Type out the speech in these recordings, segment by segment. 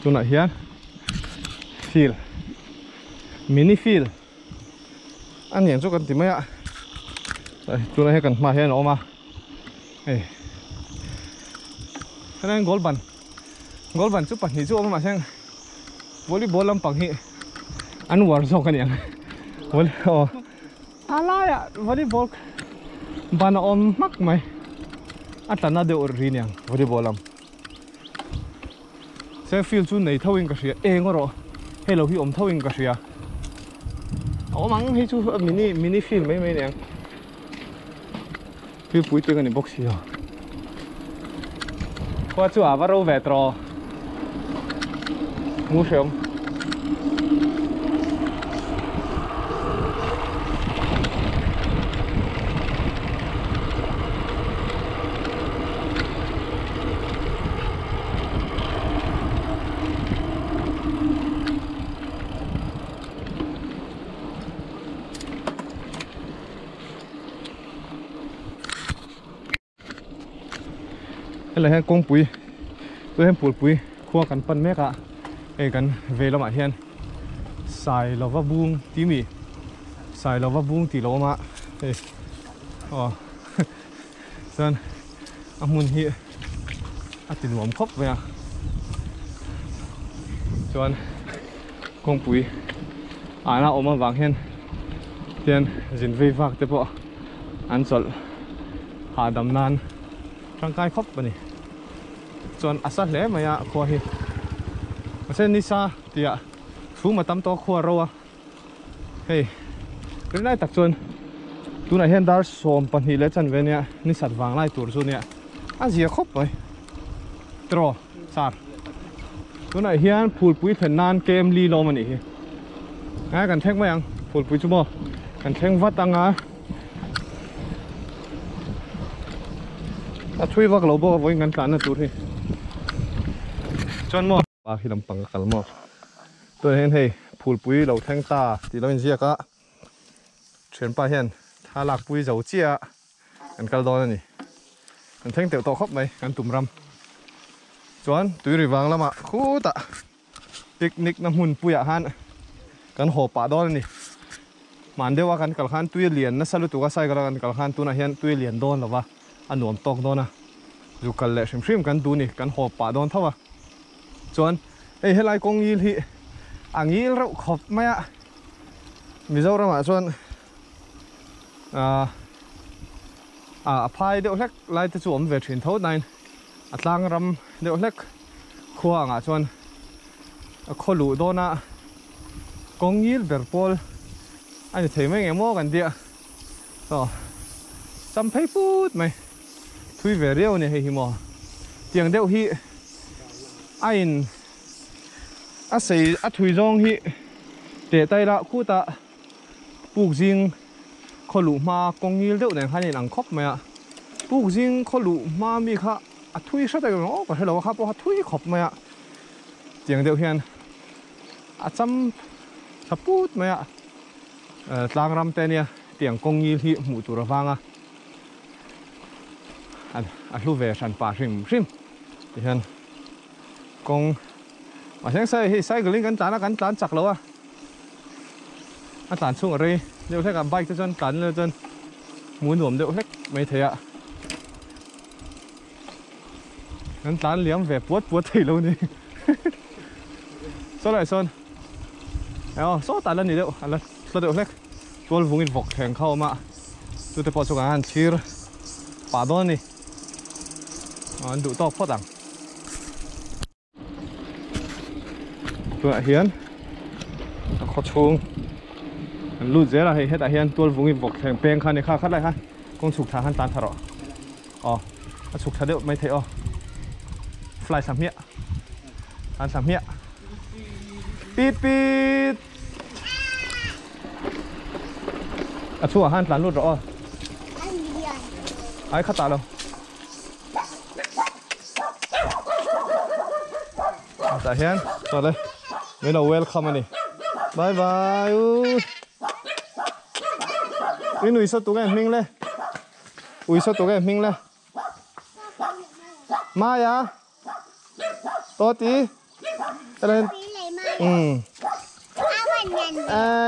Tunah hian field mini field a niang chu kan ti mai a tunah hian kan hmaah hian a awm a hei helai hian goal ban goal ban chu pahnih chu a awm a mahse volleyball lampang hi an uar zawk a niang volley aw a laiah volleyball ban a awm hmak mai a tla na deuh ri niang volleyball lam. Sir field chu nei tho in ka hria eng erawh hei lo hi awm tho in ka hria a awm ang hei chu mini mini field mai mai aniang thil pui tling a ni bawk si a khua chu a va ro ve tawh mu hreawm. Helai hian kawngpui tuna hian pulpui khua kan pan mek a hei kan vei lamah hian Sailova bung tih mi Sailova bung tih lo awm a hei aw chuan a hmun hi a ti nuam khawp mai a chuan kawngpui an a awm avang hian tian zin vei vak te pawh an chawlh hahdam nan tangkai khawp a ni chuan a sa hle mai a khua hi mahse nisa tih ah chhum a tam tawh a khua a ro a. Hei rinai tak chuan tunah hian dar 12 leh chanve nia ni sat vang lai tur chu nia a zia khawp mai tiraw sir tunah hian phulpui thlen nan kem li lawm a nih hi a kan thleng mai ang phulpui chu maw kan thleng vat anga a thui vak lo bawk a vawiin kan tlanna tur hi chuan maw. Pa khi lampang a kal maw? Tunah hian hei phulpui lo thleng ta tih lo inziak a, thianpa hian thla lakpui zo chiah a kan kal dawn a ni. Kan thleng teuh tawh khawp mai kan tum ram. Chuan tui vang lamah khutah picnic na hmun puiah khan kan haw pah dawn a ni. Hman deuha kan kal khan tui a lian nasa lutuk a, cycle a kan kal khan tunah hian tui a lian dawn lo va, a nuam tawk dawn a. Zu kal leh hrim hrim kan duh ni, kan haw pah dawn tho a. Chuan hei helai kawng ngil hi a ngil reuh khawp mai a, Mizoramah chuan a phai deuh hlek lai te chu awm ve thin tho nain a tlang ram deuh hlek khua angah chuan a khaw luh dawna kawng ngil ber pawl a ni thei mai nge maw kan tia aw cham phei put mai. Thui ve riau a ni hei hi maw. Tiang deuh hi a in a sei a thui zawng hi teh tai la khutah puk zing khaw luh hma kawng ngil deuh nen khan a in ang khawp mai a. Puk zing khaw luh hma mi kha a thui hret a aw ka hrelo a kha pawh kha thui khawp mai a. Tiang deuh hian a cham tha put mai a. Tlang ram te ania tiang kawng ngil hi hmuh tur avanga. A hlu ve hran pah hrim hrim ti hian kawng mahse sai hei cycle in kan tlan a kan tlan chak lo a a tlan chhung a rei deuh hlek a bike te chuan tlan ila chuan hmuh nuam deuh hlek mai thei a kan tlan liam ve puat puat thei lo ni saw lai sawn aw sawtah la ni deuh a la hla deuh hlek. Tual vungin vawk thleng kha a awm a, chute pawh chu kan han thlir pah dawn a ni. An duh tawk phawt ang. Tunah hian a khaw chhung an lut zel a, hei hetah hian tual vungin vawk thleng peng kha a ni kha khat lai kha kawng chhuk thla khan tan tha rawh. Aw a chhuk thla deuh mai theih aw. Fly thla hmiah. Tan thla hmiah. Pit pit. A chhungah khan tlan lut rawh aw. Ai khat ah lo. Tah hian chuan le min lo welcome a ni. Bye bye u. In ui saw tu nge hming le? Ui saw tu nge hming le? Maya. Toti. Elen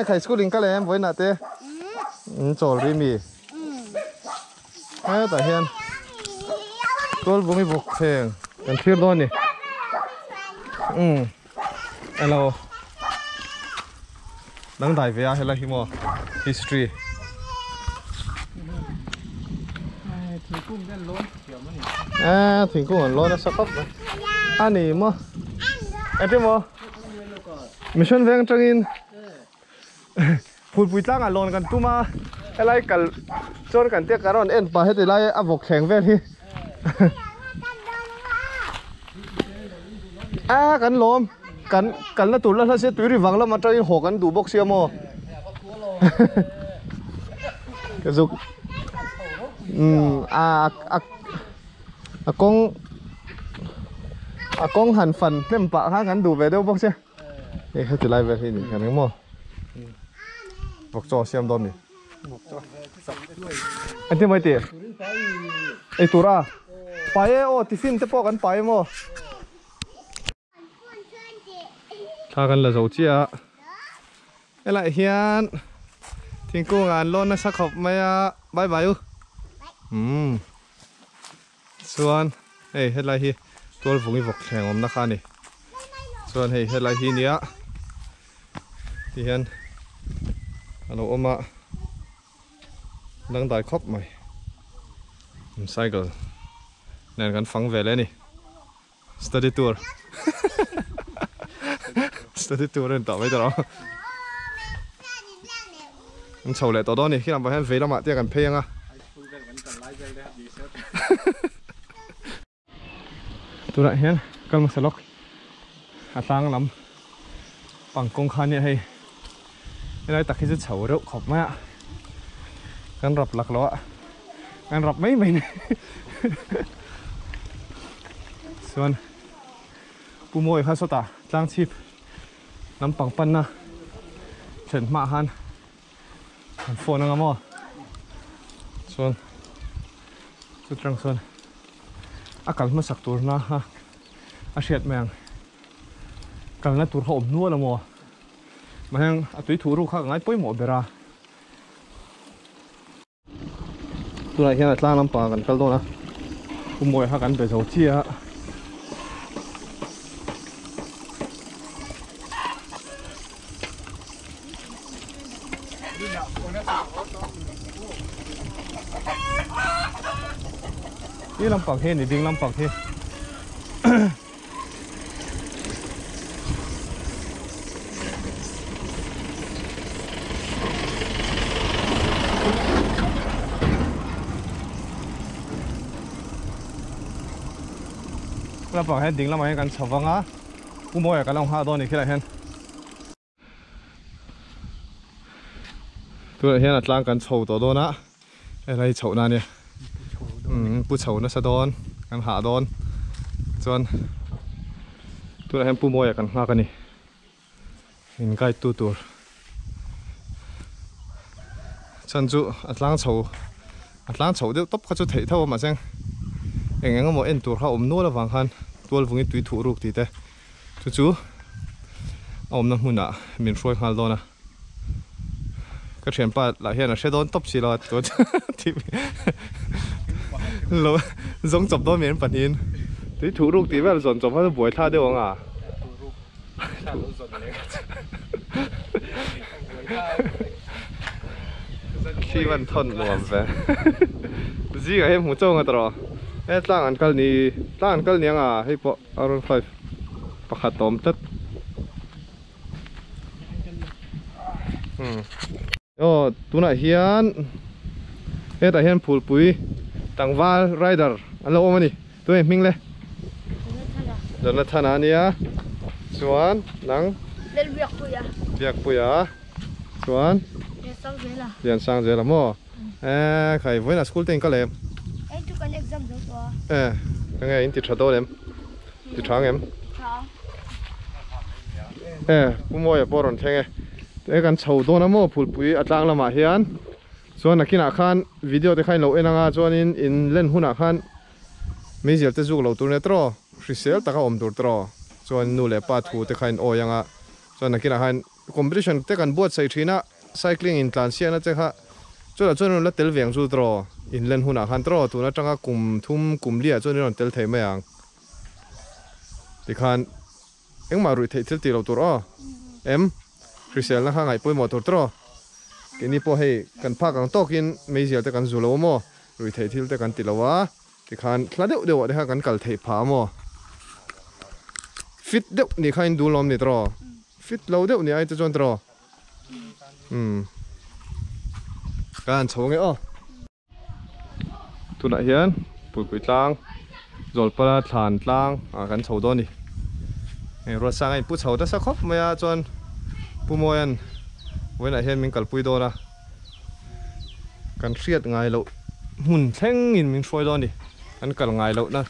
khai school in ka lem voina te chol ri mi hetah hian tualvungi vawk thleng kan thlir dawn a ni hello dangdai ve a helai hi maw history thingkung an lawn nasa khawp mai a ni maw engtin maw mission veng atangin Phulpui tlangah lawn kan tum a, helai kal chuan kan tia ka rawn en pah heti lai a vawk thleng vel hi a kan lawm kan kalna tur la hla sia tui ri vang lam atangin haw kan duh bawk sia maw ka zuk umm a a a kawng a kawng han fan hnem pah khan kan duh ve deuh bawk sia. Hei heti lai vel hi ni hian eng maw vawk chaw siam dawn ni engtin mai tih ei tur a pai e aw tiffin te pawh kan pai emaw thla kan la zo chiah a helaiah hian thingkung ah an lawn nasa khawp mai a bye bye u umm Chuan hei helai hi tualvungi vawk thleng awmna kha a ni. Chuan hei helai hi nia ti hian a lo awm a, dangdai khawp mai. Cycle nen kan fang ve leh a ni. Study tour Study tour a ni tawh mai tawh lo. An chho leh tawh dawn a ni. Khilam pawh hian vei lamah te kan phei ang a. Tunah hian kal hmasa lawk a tlang lam pang kawng kha nia hei helai tak hi chu chho reuh khawp mai a kan rap lak lo a kan rap mai mai ni chuan Pu Mawi kha sawtah tlang chhip lampang panna thlen hmaah khan an phone anga maw chuan chutang chuan a kal hmasak tur na kha a hriat mai ang kalna tur kha awm nual a maw maheng a tui thuh ruk kha ka ngai pawimawh ber a. Tunah hian a tlang lampangah kan kal dawn a, Pu Mawia kha kan be zo chiah a. Ti lampang hi a ni ding lampang hi. Lampang hian ding lamah hian kan chho vang a Pu Mawia kan lo nghah dawn a ni khilaiah hian. Tunah hian a tlang kan chho tawh dawn a helai chhoh na ania umm pu chho nasa dawn kan hah dawn chuan tunah hian pu Mawia kan nghak a ni in guide tu tur chhan chu a tlang chho a tlang chho deuh tawp kha chu theih tho a mahse eng eng emaw en tur kha a awm nual avang khan tualvungin tui thuh ruk tih te. Chu chu a awmna hmunah min hruai nghal dawn a, ka thianpa lah hian a hre dawn tawp si lo a tun lo zawng chawp dawn mian pahnihin tui thuh ruk tih vel zawn chawp kha chu buai thla deuh ang a. Thli van thawn nuam ve zingah hian hmu chauh ang a tawh he tlang an kal ni tlang an kal ni ang a hei pawh. Aron 5 pakhat a awm tlat. Aw tunah hian hetah hian phulpui tlangval rider an lo awm a ni. Tunge hming le? Jonathan a nia. Chuan nang? Lalbiakpuia. Biakpuia. Chuan? Liansangzela. Liansangzela maw? Eh khai vawiinah school te in kal em? Eng chu kan exam zo tawh a. Eh enge in ti tha dawn em? Ti tha ang em? Tha. Eh Pu Mawia pawh a rawn thleng e. E kan chho dawn a maw phulpui a tlang lamah hian chuan nakinah khan video te kha in lo en anga chuanin in len hunah khan meizial te zuk lo tur nia tawh hrisel taka awm tur tawh. Chuan nu leh pa thu te kha in awi ang a, chuan nakinah khan competition te kan buatsaih thin a, cycling in tlan siakna te kha chutah chuan rawn la tel ve ang chu tawh in len hunah khan tawh tun atanga kum thum kum liah chuan i rawn tel thei mai ang tikhan engmah ruih theih thil tih loh tur aw em hriselna kha ngaih pawimawh tur tawh keini pawh hei kan phak ang tawkin meizial te kan zu lo maw ruih theih thil te kan ti lo a. Tikhan hla deuh deuh ah te khan kan kal theih phah a maw? Fit deuh nih kha in dul awm ni tawh? Fit lo deuh nih ai te chuan tawh? Umm. Ka han chho nge aw. Tunah hian Puipui tlang Zawlpala thlan tlang ah kan chho dawn a ni. Hei Ruatsanga in pu chho nasa khawp mai a chuan Pu Mawia'n vawiinah hian min kalpui dawn a. Kan hriat ngai loh hmun thlengin min hruai dawn a ni, kan kal ngai lohna.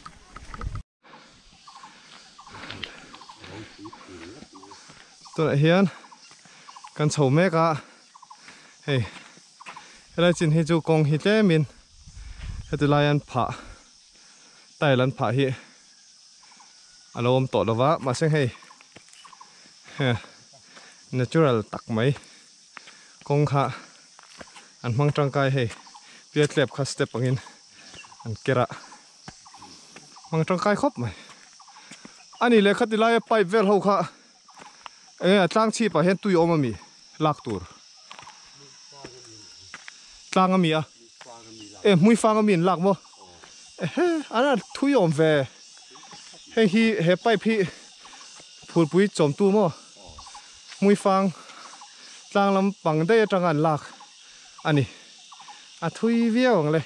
Tunah hian kan chho mek a, hei helai chin hi chu kawng hi tlemin heti lai an phah tile an phah hi a lo awm tawh lova mahse hei natural tak mai. Kawng kha an hmang tangkai hei pial tlep kha step angin an ker a hmang tangkai khawp mai a ni leh khati laia pipe vel ho kha enge a tlang chhip ah hian tui awm ami lak tur tlang ami a e hmui fang ami an lak maw ehe an a thui awm ve hei hi he pipe hi phulpui chawmtu maw. Hmuifang tlang lam pang daih atanga an lak a ni. A thui viau ang le.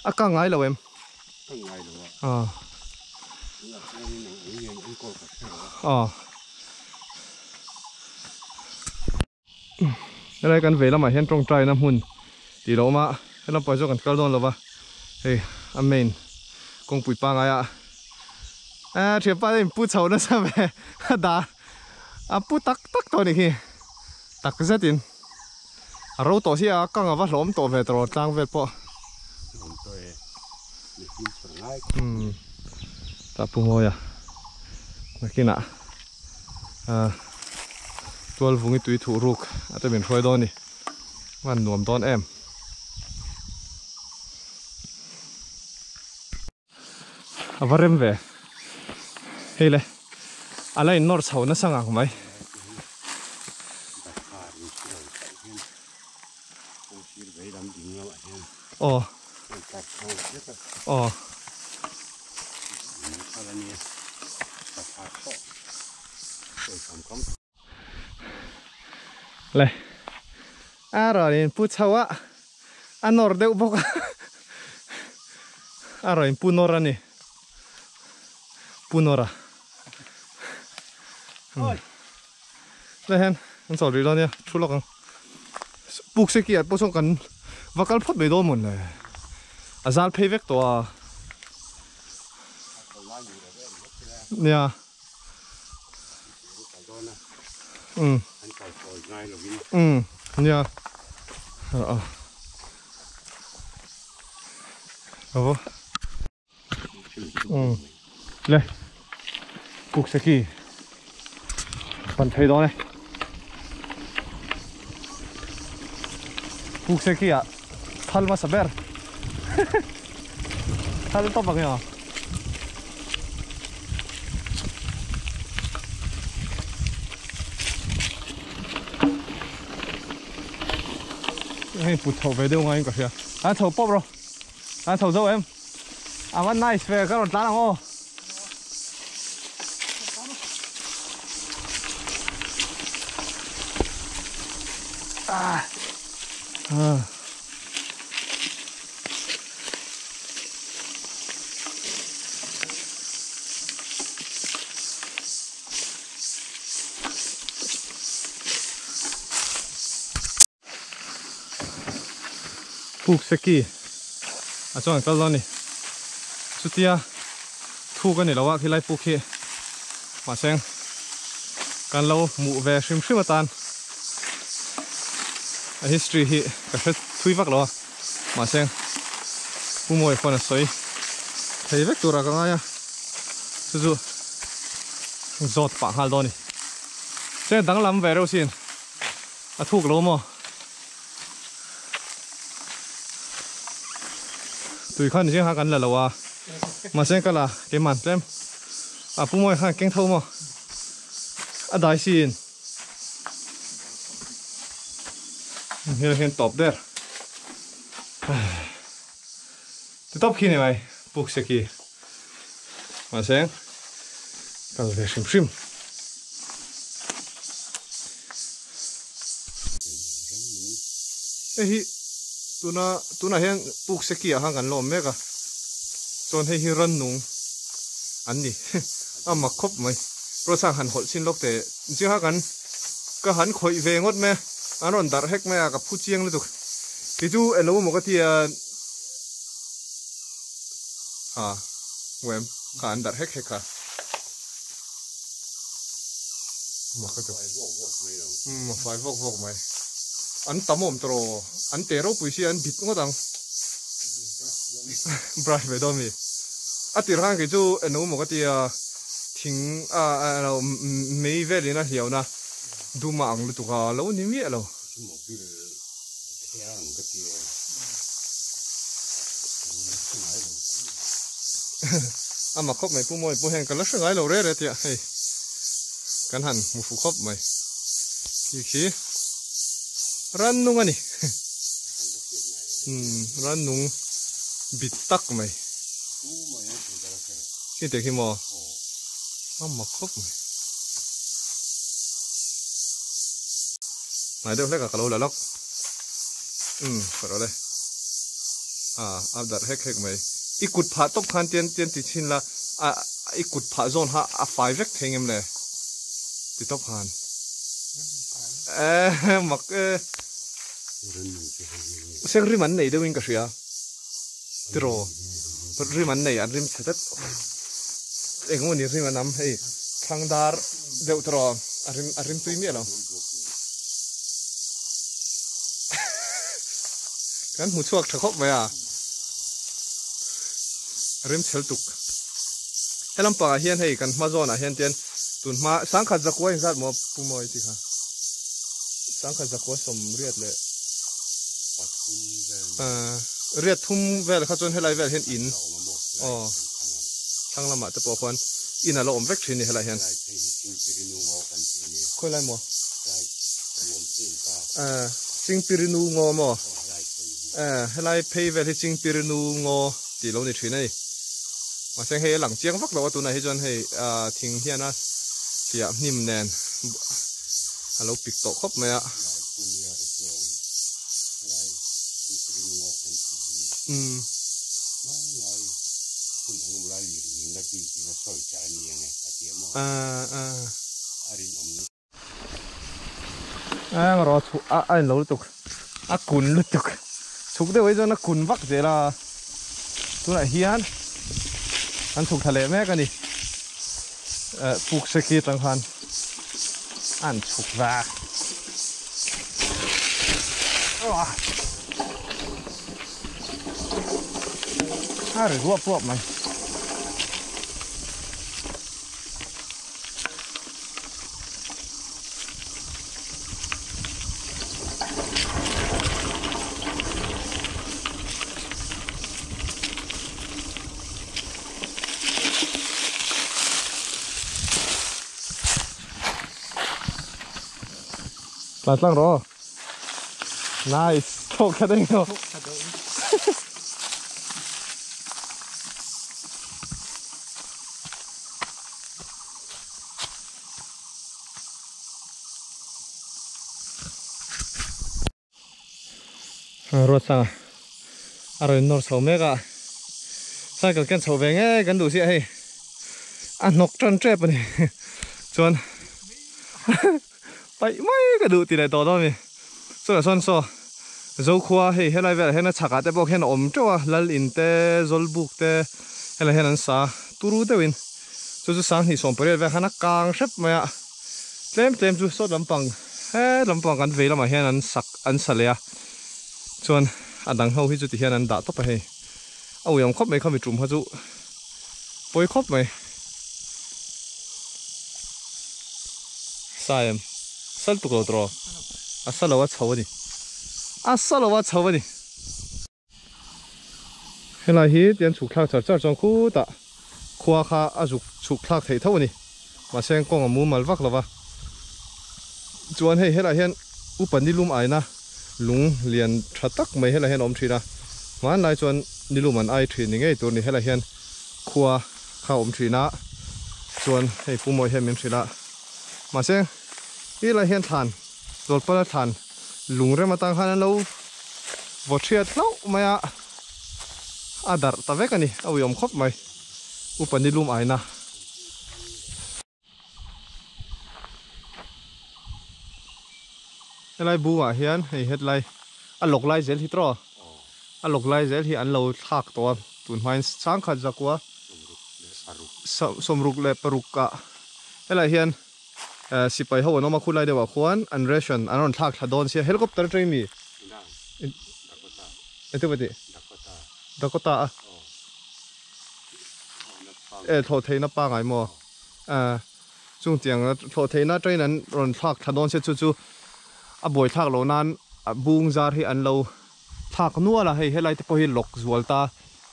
A kang ngai lo em? Kang ngai lo a. Aw. Tunah chuanin ang ang hian enkawl ka hre lo a. Aw. Helai kan vei lamah hian tawngtaina hmun tih lo awm a, helam pawh hi chu kan kal dawn lo va, hei a main kawngpui pangngai a eh thianpa hian pu chho nasa ve a dah a pu tak tak tawh a nih khi tak zetin a ro tawh si a kang a va hlawm tawh ve tawh tlang vel pawh umm tah pu Mawia nakinah. Ah tual vungi tui thuh ruk a te min hruai dawn a ni van nuam dawn em. A va rem ve hei le a la in nawr chho nasa ngang mai. Aw aw. Le a rawn in pu chho a a nawr deuh bawk a a rawn in pu nawr a ni pu nawr a le hian an chawl rih dawn nia thu lawk ang puk se ki ah pawh sawn kan va kal phawt mai dawn mawn le a zal phei vek tawh a. Nia. Umm. Umm. Nia. A. Avo. Umm. Le. Kuk seki. Pan thei dawn e. Kuk seki ah thal hmasa ber. Thal tawp ang emaw. Hei put chho ve deuh ngaiin ka hria. A chho pawp rawh. A chho zo em. A va nice ve ka rawn tlan ang aw. Ah. Ah. Puk seki a chuan kal dawn a ni chutia thuk a ni lo a khilai puk hi mahse kan lo hmuh ve hrim hrim atan a history hi ka hre thui vak lo a mahse Pu Mawia khuan a sawi thei vek turah ka ngai a. Chu chu zawt pah nghal dawn a ni. Chuan danglam ve reuh sin a thuk lo maw? Tui khan zing kha kan la lo a, mahse ka la keimah tlem a pu mawi khan keng tho maw? A dai sin. Hel hian tawp der. Ti tawp khi ni mai puk se khi. Mahse kal ve hrim hrim. Hei hi tuna tunah hian puk se khi ah khan kan la awm mek a. Chuan hei hi rannung an ni. A mak khawp mai. Ruatsang han hawlh chin lawk teh. Zing kha kan ka han khawih ve ngawt mai a, an rawn darh hek mai a, ka phu chiang lutuk. Kei chu eng lo emaw ka ti a, ha hmuh em kha an darh hek hek kha. Mak ka ti. Umm a fai vawk vawk mai. An tam awm tawh aw, an te ropui si a an bit ngawt ang. Brush ve dawn mi. A tir khan kei chu eng lo emaw ka ti a. Thing a lo mei velin a hliauna dum a ang lutuk a lo ni miah lo. Mobil thiang ka ti e. A mak khawp mai Pu Mawi pawh hian ka la hre ngai lo re re tia hei kan han hmu fu khawp mai khi khi rannung a ni umm rannung bit tak mai. Khi te khi maw? A mak khawp mai. Hnai deuh hlek a ka lo la lawk. Umm ka rawh le. A a darh hek hek mai. I kut phah tawp khan tian tian ti chhin la a i kut phah zawn kha a fai vek thei ngem le? Ti tawp khan. Eh mak e. Sek rim an nei deuhin ka hria. Tiraw rim an nei an rim chhe tlat eng emaw ni rim an am hei thlang dar deuh tiraw a rim a rim tui miah lo kan hmu chhuak tha khawp mai a a rim chhel tuk helam pangah hian hei kan hma zawnah hian tian tun hma sangkhat zakua inzat maw pu mawi tih kha sangkhat zakua sawmriat leh. Riat thum vel kha chuan helai vel hian in aw thlang lamah te pawh khuan in a lo awm vek thin a ni helai hian. Khawi lai maw? Chingpirinu ngaw maw? Helai phei vel hi Chingpirinu ngaw tih lo ni thin a ni. Mahse hei a lang chiang vak lo a tunah hi chuan hei thing hian a hliah hnim nen a lo pik tawh khawp mai a. Eng rawh chhuk a a inlo lutuk a kun lutuk chhuk deuh hi chuan a kun vak zel a tunah hian an chhuk thla leh mek a ni eh puk se khi atang khan an chhuk va a ri ruap ruap mai. Tlan tlang rawh. Nice. Thawk tha deuh emaw. Ruatsanga a rawn nawr chho mek a cycle ken chho ve ngei kan duh chiah hei a hnawk tan tep a ni chuan paih mai ka duh ti leh tawh dawn a ni chutah chuan saw Zokhua hei helai velah hian a chhakah te pawh khian a awm teuh a lal in te zawlbuk te helai hian an sa turu deuhin chu chu sanghnih sawmpariat vel khan a kang hrep mai a tlem tlem chu sawt lampang he lampang kan vei lamah hian an sak an sa leh a chuan a dang ho hi chu ti hian an dah tawp a hei a uiawm khawp mai khami tum kha chu pawi khawp mai. Sa em sal tuk lo tawh a sa lo a chho a ni a sa lo a chho a ni. Helai hi tian chhuk thlak char char chuan khutah khua kha a zuk chhuk thlak theih tho a ni mahse kawng a mumal vak lo va chuan hei helai hian upa nilum aina lung lian tha tak mai helai hian a awm thin a hmanlai chuan nilum an ai thin ni ngei tur a ni helai hian khua kha a awm thin a chuan hei pu mawi hian min hrilh a mahse helai hian thlan Zawlpala thlan lung rem atang khan an lo vaw thiat hlauh mai a a darh ta vek a ni a uiawm khawp mai upa nilum aina. Helai bungah hian hei hetlai a lawk lai zel hi tawh a lawk lai zel hi an lo thlak tawh a tun hmain changkhat zakua sawmruk leh paruk ah helai hian sipai ho an awm a khulai deuh ah khuan an ration an rawn thlak thla dawn sia helicopter atangin mi engtin maw tih Dakota a e thlawh theihna pangai maw chung tiang thlawh theihna atangin an rawn thlak thla dawn sia chu chu a buai thlak loh nan bung zar hi an lo thlak nual a hei helai te pawh hi lawk zual ta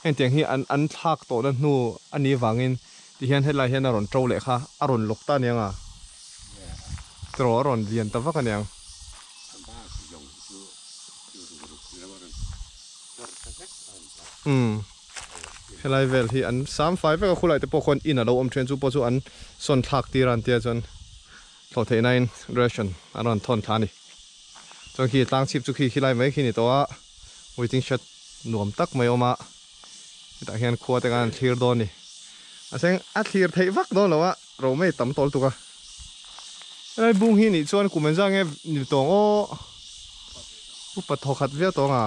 hengtiang hi an an thlak tawhna hnu a nih vangin tihian helai hian a rawn to leh kha a rawn lawk ta aniang a tiraw a rawn lian ta vak aniang. Umm helai vel hi an sam fai vek a khulai te pawh khuan in a lo awm then chu pawh chu an sawn thlak tir a an tia chuan thlawh theih na in ration an rawn thawn thla a ni chuan khi tlang chhip chu khi khilai mai khi ni tawh a waiting shed nuam tak mai a awm a hetah hian khua te khan an thlir dawn a ni a seng a thlir theih vak dawn lo a romei tam tawl tuk a helai bung hi nih chuan kum engzah nge ni tawng aw upa thaw khat viau tawng a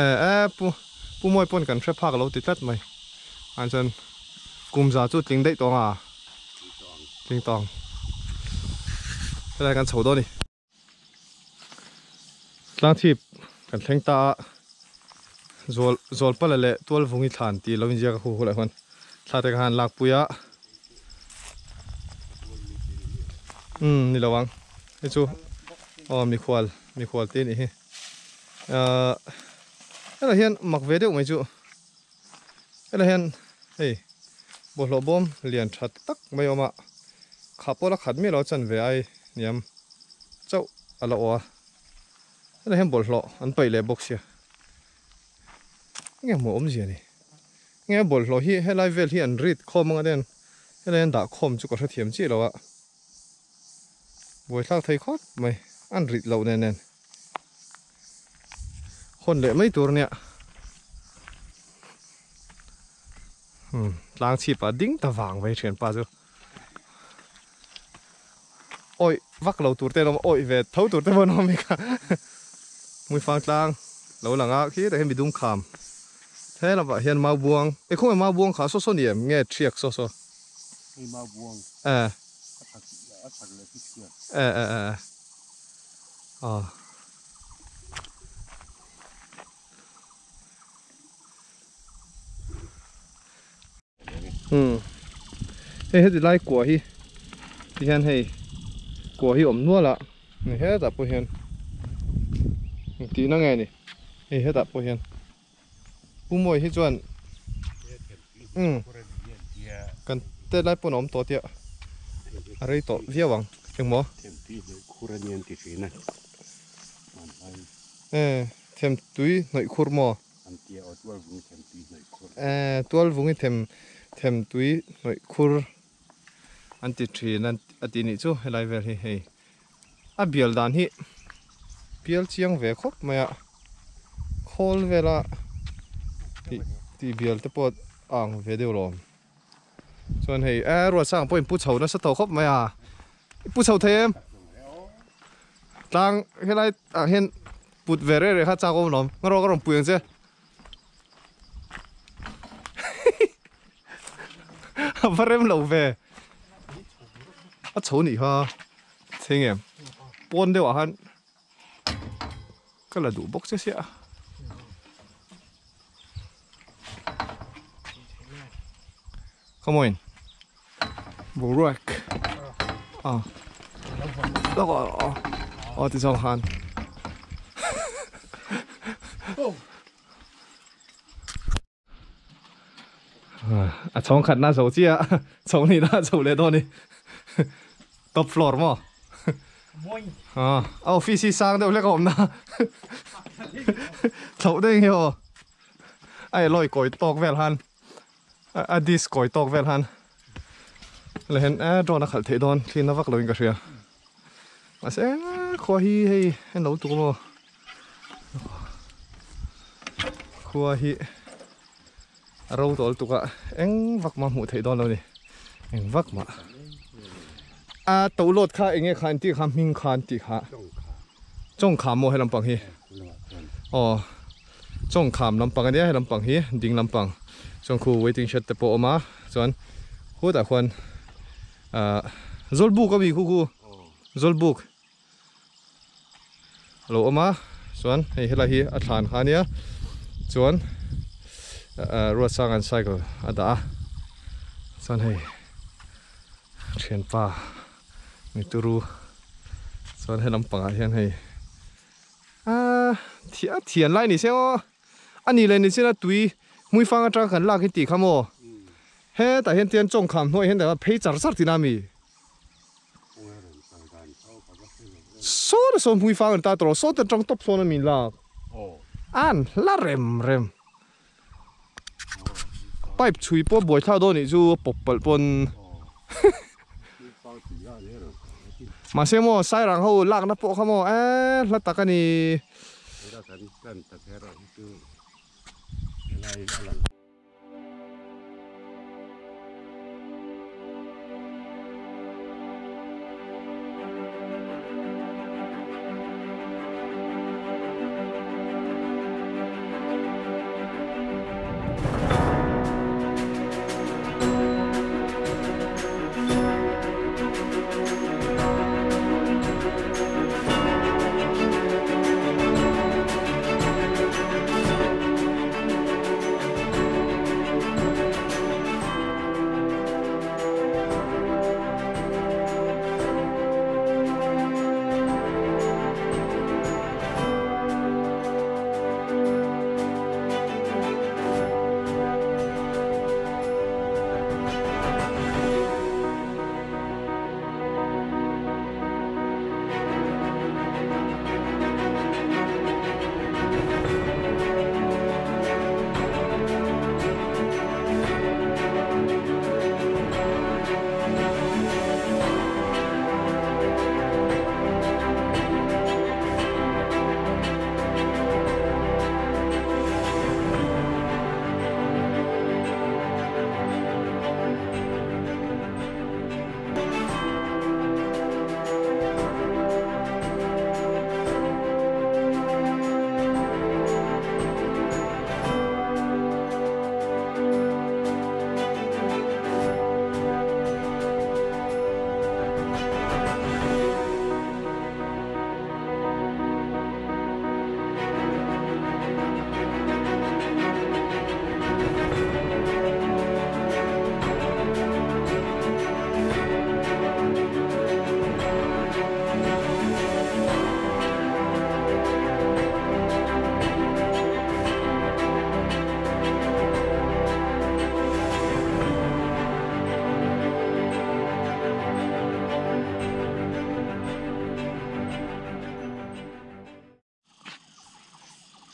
e e pu pu mawi pawn kan hre phak lo ti tlat mai an chuan kum za chu tling daih tawng a tling tawng helai kan chho dawn a ni. Tlangchhip kan thleng ta a, Zual Zualpala leh Tualvungi thlan tih lo inziak a hu hu lah chuan thla te kha han lak pui a, umm ni lo ang hei chu aw mikhual mikhual te anih hi ahh helai hian mak ve deuh mai chu helai hian hei bawlhhlawh bawm lian tha tak mai a awm a khah pawh la khat miah lo a chanve ai hniam chauh a la awh a helai hian bawlhhlawh an paih leh bawk sia enge hmuh awmzia ni enge bawlhhlawh hi helai vel hi an rit khawm anga ten helai an dah khawm chu ka hrethiam chiah lo a buaithlak thei khawp mai an rit loh nen nen. Hawn leh mai tur nia umm tlang chhip ah ding ta vang mai thianpa chu awih vak lo tur te an awm a awih ve tho tur te pawh an awm a kha hmuifang tlang lo lang a khi tah hian midum kham he lamah hian mau buang e khawnge mau buang kha saw saw ni em nge thiak saw saw hei mau buang e a chak leh chu thiak e e e aw. Umm hei heti lai kua hi ti hian hei kua hi awm nual a ni hetah pawh hian engtihna nge ni hei hetah pawh hian Pu Mawi hi chuan umm kan tet lai pawn a awm tawh tia a rei tawh viau ang engmaw e themtui hnawih khur maw e tualvungi them themtui hnawih khur an ti thin a tih nih chu helai vel hi hei. A bial dan hi bial chiang ve khawp mai a, khawl vela tih tih bial te pawh a ang ve deuh lawm. Chuan hei e Ruatsanga pawhin pu chho nasa tawh khawp mai a, i pu chho thei em? Tlang helai ah hian put ve reh reh kha chak awm lawm, ngarawh ka rawn pui ang che. A va rem lo ve a chho nih kha theng em pawn deuh ah khan ka la duh bawk che sia come on boruak A aw ti zawng khan a chhawng khat na zo chiah chhawng hnih na chho leh dawn ni top floor maw a office hi sang deuh hlek a awm na chhoh daih nge aw a elawi kawi tawk vel han a disc kawi tawk vel han leh hian eh drone a khalh theih dawn thli na vak lo in ka hria mahse khua hi hei en lo tuk maw khua hi a ro tawl tuk a eng vak mah hmuh theih dawn lo ni eng vak mah a to lawt kha eng nge kha an tih kha hming kha an tih kha chawngkham maw he lampang hi aw chawngkham lampang ania he lampang hi ding lampang chuan khu waiting shed te pawh a awm a chuan khutah khuan ahh zawlbuk ami khu khu zawlbuk a lo awm a chuan hei helai hi a thlan kha ania chuan ahh Ruatsanga'n cycle a dah a chuan hei thianpa mituru chuan he lampangah hian hei ahh thian lai ni se aw a nih leh ni china tui hmuifang atang kan lak hi tih kha maw hetah hian tian chawngkham hnuaiah hian phei char char tina mi. Sawn a sawn hmui fang an ta tawh lo, sawn te tang tawp sawn a min lak. An hla rem rem. Pipe chhui pawh buai thlak dawn nih chu a pawp palh pawn. Mahse maw Sairang ho lakna pawh kha maw eh hla tak a ni.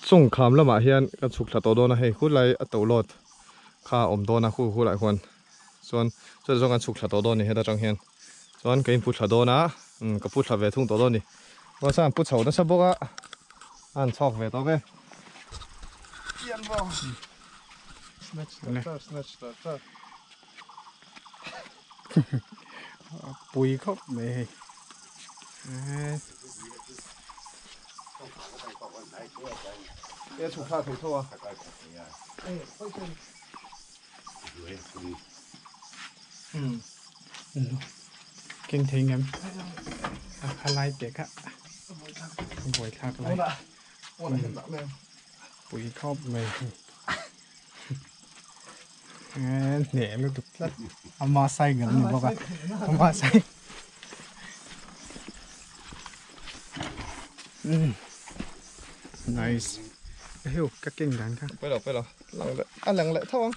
Chawngkham lamah hian ka chhuk thla tawh dawn a hei khulai a to lawt kha a awm dawn a khu khulaiah khuan chuan chutah chuan kan chhuk thla tawh dawn a ni heta tang hian chuan ka inpu thla dawn a umm ka pu thla ve thung tawh dawn a ni chuan an pu chho nasa bawk a a han chhawk ve tawk e. Pui khawp mai hei. Keng thei ngem a kha lai te kha buai thlak lai pui khawp mai hei. Hneh lutuk tlat ama cycle ni bawk a ama cycle. Nice. Heu, ka keng dan kha. Pawi lo, pawi lo. Lang leh, a lang leh tho ang.